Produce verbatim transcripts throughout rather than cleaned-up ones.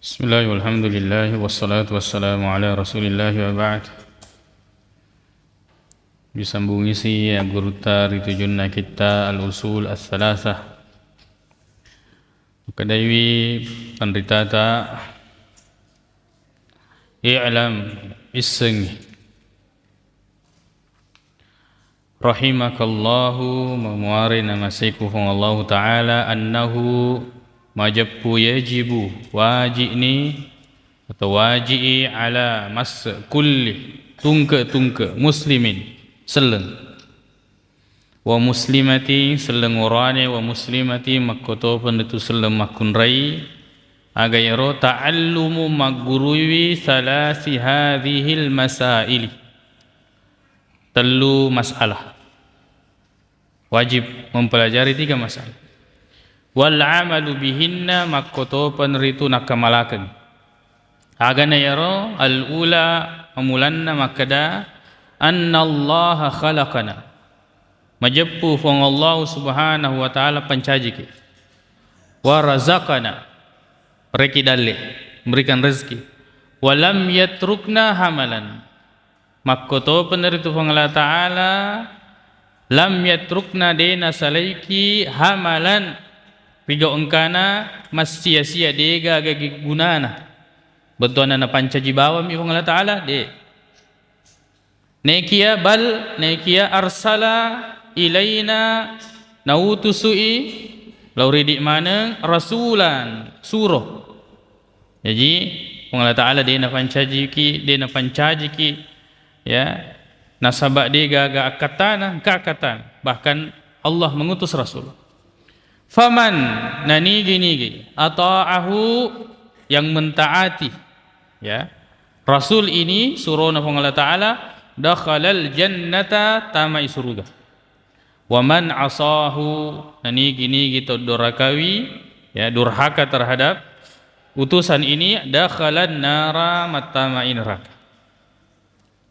Bismillah, walhamdulillah, wassalatu wassalamu ala rasulillah, wa ba'd. Disambungisi ya gurutta ri tujunna kitta Al-Usul Ats-Tsalatsah. Makkedaiwi panritata, "I'lam, issengngi." Rahimakallahu, mamuare namaseku Puang Allahu Ta'ala, annahu, majeppu, yajibu, waji'ni atau waji'i, ala, masse, kulli, tungke-tungke, muslimin, selleng, wa muslimatin, selleng orane, wa muslimatin, makkotopeng ritu selleng makkunrai, aga iyaro, ta'allumu, magguruiwi, salasi hadzihil masaili, tellu masalah. Wajib mempelajari tiga masalah. Wal amalu bihinna, makkotopeng ritu nakkamalakeng. Agana iyaro, al-ula, mamulanna makkeda, "Annallaha khalaqana." Majeppu Puang Allah Subhanahu wa Ta'ala pancajiki. Wa razaqana, reki dalle, memberikan rezeki. Wa lam yatrukna hamalan. Makkotopeng ritu Puang Allah Ta'ala, lam yatrukna, de nasalaiki, hamalan, pigau engkana massia-sia, de gaga gunana. Bettuanna napancaji bawammi Puang Allah Ta'ala, de. Nekia bal, nekia arsala ilaina, nautusui, lao ridi maneng, rasulan, suro. Jaji, Puang Allah Ta'ala de napancajiki, de napancajiki, ya, nasaba de gaga akkattana, engka akkattana. Bahkan Allah mengutus Rasul. Faman, nanigi-nigi, ata'ahu, yang mentaati, ya, Rasul ini, surona Puang Allah Ta'ala, dakhalal jannata, tamai suruga. Wa man asahu, nanigi-nigi to dorakawi, ya, durhaka terhadap utusan ini, dakhalan nara, mattamai neraka.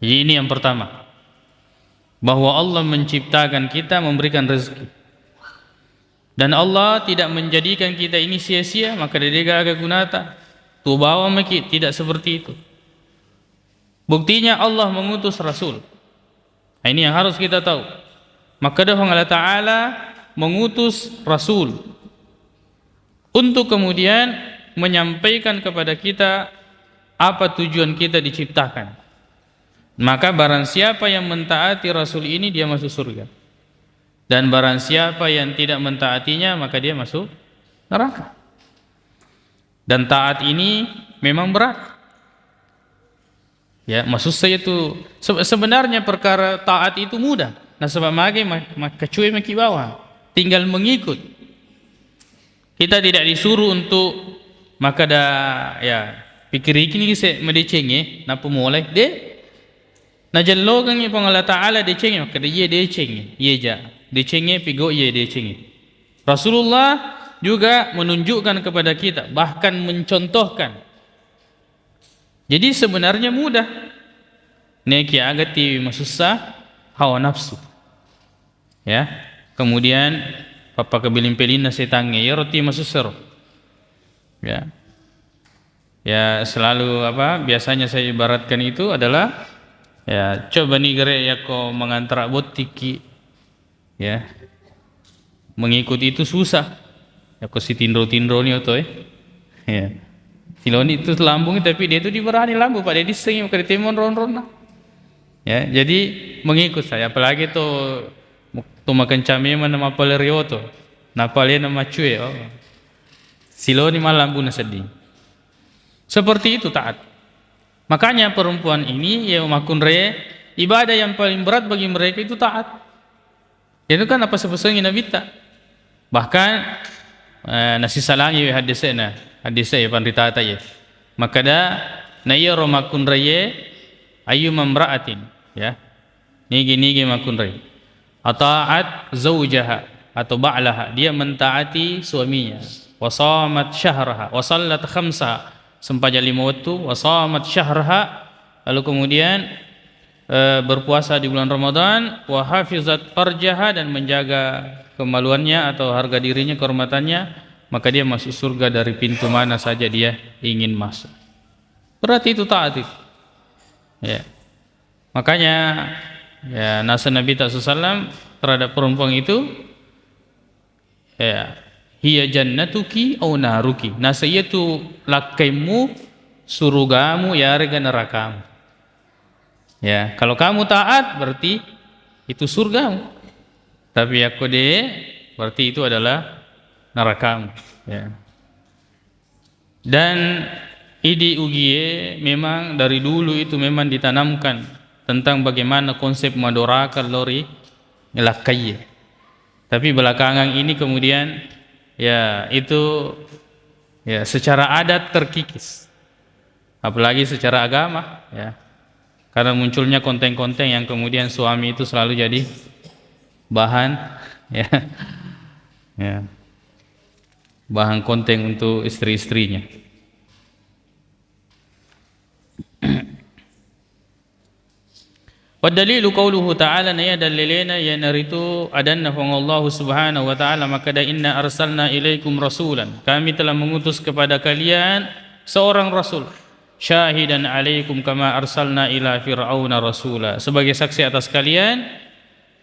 Jadi ini yang pertama, bahwa Allah menciptakan kita, memberikan rezeki. Dan Allah tidak menjadikan kita ini sia-sia, maka de gaga gunata. Tu bawa maki, tidak seperti itu. Buktinya Allah mengutus Rasul. Nah, ini yang harus kita tahu. Maka Puang Allah Ta'ala mengutus Rasul untuk kemudian menyampaikan kepada kita apa tujuan kita diciptakan. Maka barang siapa yang mentaati Rasul ini, dia masuk surga. Dan barang siapa yang tidak mentaatinya, maka dia masuk neraka. Dan taat ini memang berat. Ya, masussa itu. Se-, sebenarnya perkara taat itu mudah. Nasaba magi ma-, makkacue maki bawang. Tinggal mengikut. Kita tidak disuruh untuk makkeda, ya, pikiriki ni se madecengnge, nappa mulai. De. Najellokengngi Puang Allah Ta'ala decengnge, makkeda, "Iye decengnge, iye ja." Decengnge, pigo iye decengnge. Rasulullah juga menunjukkan kepada kita, bahkan mencontohkan. Jadi sebenarnya mudah. Neki aga ti masussa, hawa nafsu. Ya. Kemudian pappakabiling-pelinna setangnge, iyaro ti masussaro. Ya. Ya, selalu apa, biasanya saya ibaratkan itu adalah, ya, coba ni gere yakko mangantara bottiki, ya. Mengikuti itu susah. Yakko sitinro-tinro ni oto, eh. Ya. Siloni itu lambung, tapi dia itu diberani lambung, pada disengi, maka ditemon ron-ronna. Ya, jadi mengikut saya. Apalagi to, to makencang memang nama palerioto. Napalena macue, oh. Siloni malambung na sedding. Seperti itu taat. Makanya perempuan ini, ya, makkunrai, ibadah yang paling berat bagi mereka itu taat. Itu kan apa sepesengi Nabitta. Bahkan, eh, nasisalangi hadisnya, hadisnya ya, panritata ya. Makada, na iya ro makkunrai, ayu mamra'atin, ya. Nigi-nigi makkunrai. Ata'at zaujaha atau ba'laha, dia mentaati suaminya. Wa shamat syahraha, wa sallat khamsaha, sempajang lima waktu, wa shamat syahraha, lalu kemudian, eh, berpuasa di bulan Ramadan, wa hafizat farjaha, dan menjaga kemaluannya atau harga dirinya, kehormatannya, maka dia masuk surga dari pintu mana saja dia ingin masuk. Berarti itu taat itu. Ya. Makanya, ya, nasa Nabi sallallahu alaihi wasallam terhadap perempuan itu, ya, "Hiya jannatuki au naruki." Nasa iya tu lakkaimmu, surugamu, yarega nerakamu. Ya, kalau kamu taat, berarti itu surgamu. Tapi yakko de, berarti itu adalah nerakamu. Ya. Dan idi ugie memang dari dulu itu memang ditanamkan tentang bagaimana konsep madoraka lori lakkaie. Tapi belakangan ini kemudian, ya, itu, ya, secara adat terkikis. Apalagi secara agama, ya. Karena munculnya konten-konten yang kemudian suami itu selalu jadi bahan, ya. Ya. Bahan konten untuk istri-istrinya. Wa dalilu qauluhu ta'ala, naiya dalilena iyanaritu adanna Puang Allahu Subhanahu wa Ta'ala, makkeda, "Inna arsalna ilaikum rasulan," kami telah mengutus kepada kalian seorang rasul, "syahidan alaikum kama arsalna ila fir'auna rasula," sebagai saksi atas kalian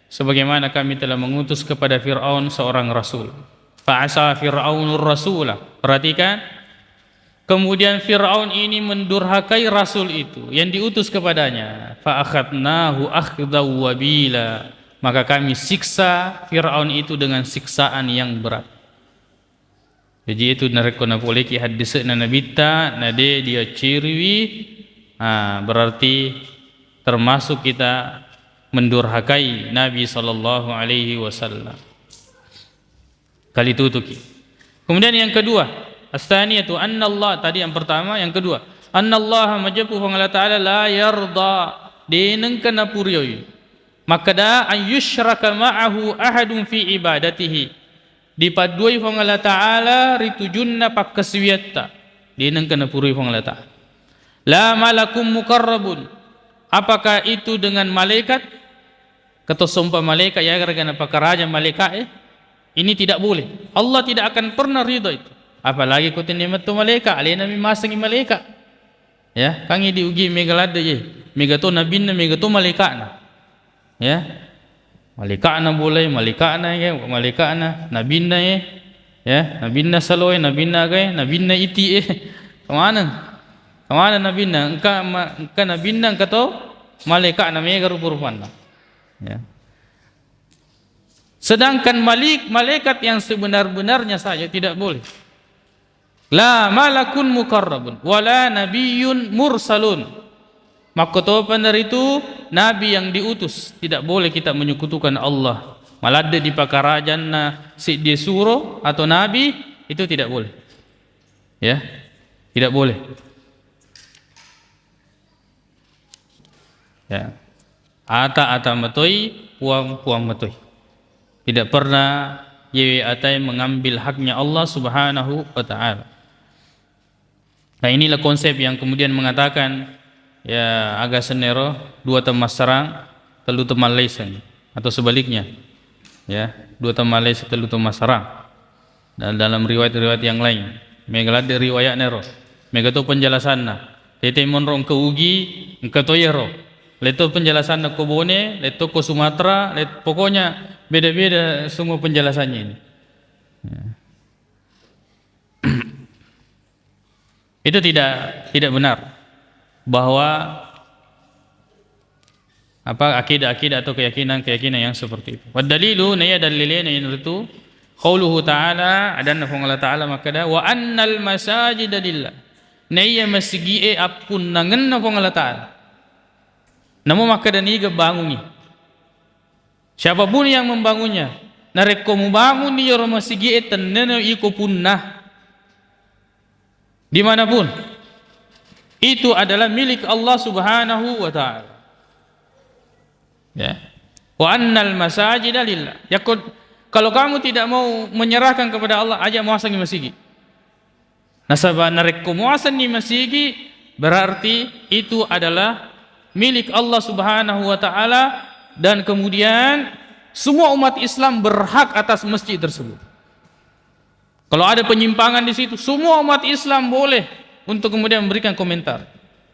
sebagaimana kami telah mengutus kepada Firaun seorang rasul. Fa asa Fir'aunur rasula. Perhatikan, kemudian Firaun ini mendurhakai rasul itu yang diutus kepadanya. Fa akhadnahu akhdaw wabila. Maka kami siksa Firaun itu dengan siksaan yang berat. Jaji, itu narekko napoleki haddese'na Nabitta, na de diacciriwi, ah, berarti termasuk kita mendurhakai Nabi sallallahu alaihi wasallam. Kalitutuki. Kemudian yang kedua, astaniyatu annallah, tadi yang pertama, yang kedua, annallaha, majeppu Puang Allah Ta'ala, la yarda, de nengka napurioi. Makkeda, an yusyraka ma'ahu ahadun fi ibadatihi. Dipadduai Puang Allah Ta'ala ri tujunna pakkasiwiatta. De nengka napurui Puang Allah Ta'ala. La malakun muqarrabun. Apakah itu dengan malaikat? Keto sompa malaikat, ya, gara-gara napakaraja malaikat, eh? Ini tidak boleh. Allah tidak akan pernah ridho itu. Apalagi ko tennia metto malaikat, alena mi masengi malaikat. Ya, kan idi ugi mega ladde je. Mega to nabinna, mega to malaikatna. Ya. Malaikatna bolai, malaikatna ya, malaikatna, nabinna ya. Ya, nabinna saloe, nabinna agae, nabinna iti e. Kemana? Kemana nabinna? Engka ma-, engka nabinna, engka to malaikatna, mega rupa-rupanna. Ya. Sedangkan malik-, malaikat yang sebenar-benarnya saja tidak boleh. La malakun muqarrabun, wala nabiyyun mursalun. Makkotopa naritu nabi yang diutus, tidak boleh kita menyekutukan Allah. Maladde dipakarajanna siddi suro atau nabi, itu tidak boleh. Ya, tidak boleh. Ya. Ata-ata matoi, puang-puang matoi. Tidak pernah yewe atai mengambil haknya Allah Subhanahu wa Ta'ala. Nah, inilah konsep yang kemudian mengatakan, ya, aga sennero, dua temmassarang, telu temmallaiseng, atau sebaliknya. Ya, dua temmallaiseng, telu temmassarang. Dan dalam riwayat-riwayat yang lain, mega ladde riwayatna ero, mega to penjelasanna. Tete monro engka Ugi, engka to yero. Letto penjelasanna ko Bone, letto ko Sumatera, let-, pokoknya beda-beda semua penjelasannya ini. Ya. Itu tidak, tidak benar bahwa apa, akidah-akidah atau keyakinan-keyakinan yang seperti itu. Wad dalilu, naiya dalilena iyanaritu qauluhu ta'ala, adanna Puang Allah Ta'ala makkeda, "Wa annal masajida lillah." Naiya masigi'e appunnangenna Puang Allah Ta'ala. Namo makkeda, niga bangungi? Siapapun yang membangunnya. Narekko mubangunni iyaro masigi'e, tennena iko punna. Dimanapun. Itu adalah milik Allah Subhanahu wa Ta'ala. Ya. Wa annal masajida lillah. Yakko, kalau kamu tidak mau menyerahkan kepada Allah, aja muasengi masigi. Nasaba narekko muasenni masigi, berarti itu adalah milik Allah Subhanahu wa Ta'ala, dan kemudian semua umat Islam berhak atas masjid tersebut. Kalau ada penyimpangan di situ, semua umat Islam boleh untuk kemudian memberikan komentar.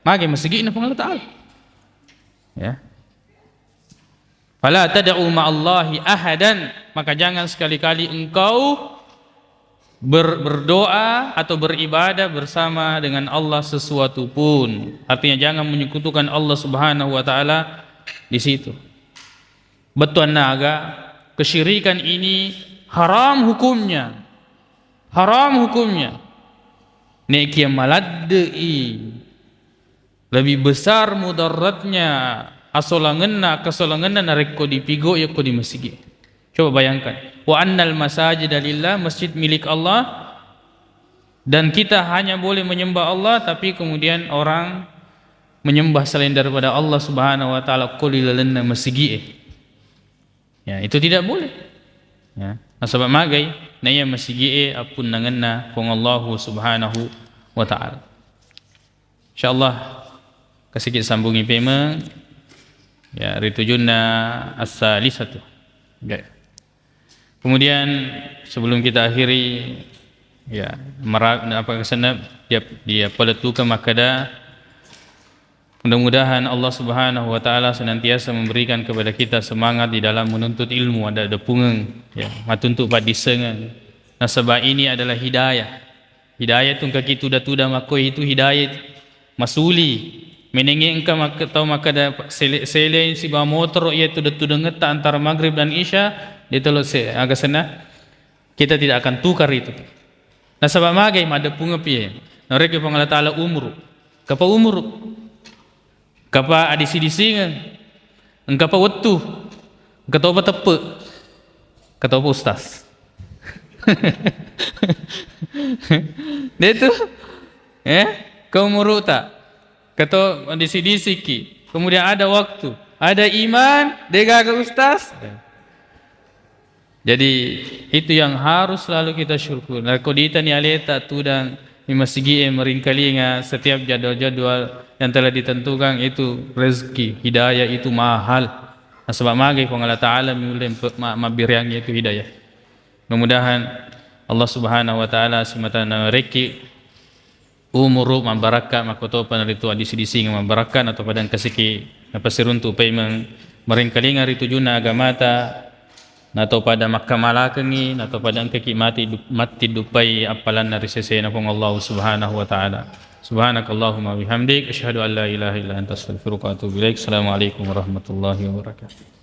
Mage masigi'na Puang Allah Ta'ala. Ya. "Fala tad'u ma'allahi ahadan," maka jangan sekali-kali engkau ber-, berdoa atau beribadah bersama dengan Allah sesuatu pun. Artinya, jangan menyekutukan Allah Subhanahu wa Ta'ala di situ. Bettuanna aga, kesyirikan ini haram hukumnya. Haram hukumnya. Nekia maladde'i, lebih besar mudaratnya, asolangenna, kesolangenna narekko dipigau yakko di masigi. Coba bayangkan. "Wa annal masajida lillah," masjid milik Allah, dan kita hanya boleh menyembah Allah, tapi kemudian orang menyembah selain daripada Allah Subhanahu wa Ta'ala ko di lalenna masigi'e. Ya, itu tidak boleh. Ya, nasaba magai, naiya masigi'e appunnangenna Puang Allahu Subhanahu wa Ta'ala. Insyaallah, kasiki sambungi pemeng, ya, ritujunna as-salisatu. Ya. Kemudian, sebelum kita akhiri, ya, mara-, apa kesenna, dia, dia paletuka makkada, mudah-mudahan Allah Subhanahu wa Ta'ala senantiasa memberikan kepada kita semangat di dalam menuntut ilmu, ada depungeng, ya, matuntu paddissengeng. Nasaba ini adalah hidayah. Hidayah tu engka ki tuda-tuda makkoi itu hidayah masuli. Menengnge engka mak-, tau makkada sele-, sele sibawa motoro iya tudeng-tudengetta antara maghrib dan isya, dia telo se-, aga senna, kita tidak akan tukar itu. Nasaba magai maddeppungeng piye? Narekko Puang Allah Ta'ala umuru. Kapa umuru? Kapa adisi-disingeng? Engkapa wettu? Engka topa teppe? Engka topa ustaz? Detu? Eh? Ke umuruta? Keto disi-disiki. Kemudian ada waktu, ada iman, degaga ustaz. Jadi, itu yang harus selalu kita syukur. Narekko ditani aleta tudang di masigi'e meringkalinga setiap jadwal-jadwal yang telah ditentukan, itu rezeki, hidayah itu mahal. Nasaba magai Puang Allah Ta'ala miulle mpe-, ma-, mabbiriangngi itu hidayah. Mudah-mudahan Allah Subhanahu wa Ta'ala simata narekki umuru mabbarakka, makkotopa naritu addisi-disingeng mabbarakka, nato padang kasiki napasiruntu paimeng maringkalinga ri tujunna agamata, nato pada makkamalakengngi, nato pada engkaki mati du-, matti duppai appalanna ri sesena Puang Allah Subhanahu wa Ta'ala. Subhanakallahumma bihamdik, asyhadu an la ilaha illa anta, astaghfiruka wa atubu ilaik. Assalamualaikum warahmatullahi wabarakatuh.